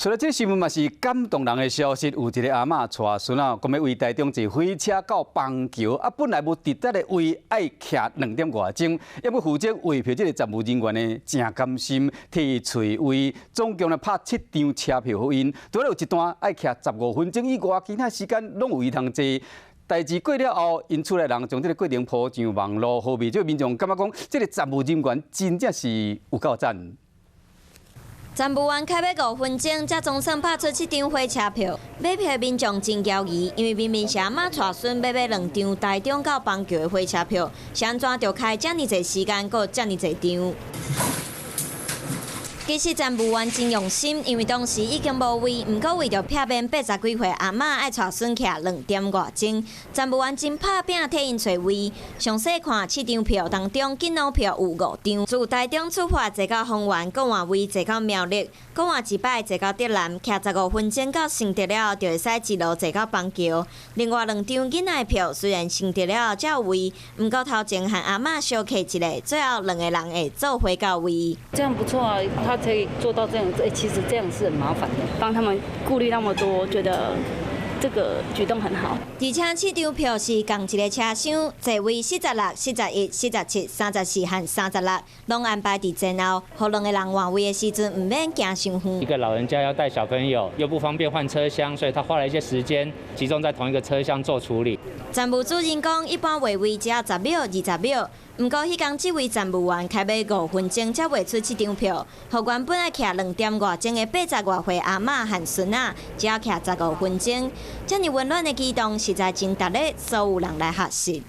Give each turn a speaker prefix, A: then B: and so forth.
A: 所以這新聞嘛是感動人的消息，有一个阿嬤帶孫仔，講欲為台中坐火車到板橋，啊，本來無直達的位，愛徛兩點外鐘，猶閣負責賣票這个站務人員呢，誠甘心替伊揣位，總共呢拍七張車票予𪜶，除了有一段愛徛15分鐘以外，其他時間攏有位通坐。代誌過了後，𪜶厝內人將這个過程鋪上網路，予袂少民眾感覺講，這个站務人員真正是有夠讚。
B: 站務員開欲5分鐘，才總算拍出七張火車票。買票的民眾真猶疑，因為明明是阿嬤帶孫欲買兩張台中到板橋的火車票，是按怎著開遮爾濟時間，閣遮爾濟張？其實站務員真用心，因為當時已經無位，毋過為著避免80幾歲阿嬤愛帶孫徛兩點外鐘，站務員真拍拚替𪜶揣位。詳細看七張票當中，敬老票有五張，自台中出發坐到豐原，閣換位坐到苗栗，閣換一擺坐到竹南，徛15分鐘到承德了後，就會使一路坐到板橋。另外兩張囡仔票雖然承德了後才有位，毋過頭前和阿嬤相客一下，最後兩個人會做伙到位。
C: 這樣不錯啊，他可以做到這樣，欸，其實這樣是很麻煩的，
D: 幫他們顧慮那麼多，覺得這個舉動很好。
B: 而且七張票是仝一个車廂，座位46、41、47、34和36，攏安排佇前後，予兩个人換位的時陣毋免行傷遠。
E: 一個老人家要帶小朋友，又不方便換車廂，所以他花了一些時間集中在同一個車廂做處理。
B: 站務主任講，一般劃位只要10秒、20秒。毋過，彼工這位站務員開欲5分鐘才賣出七張票，予原本愛徛兩點外鐘的80外歲阿嬤和孫仔，只要徛15分鐘。遮爾溫暖的舉動，實在真值得所有人來學習。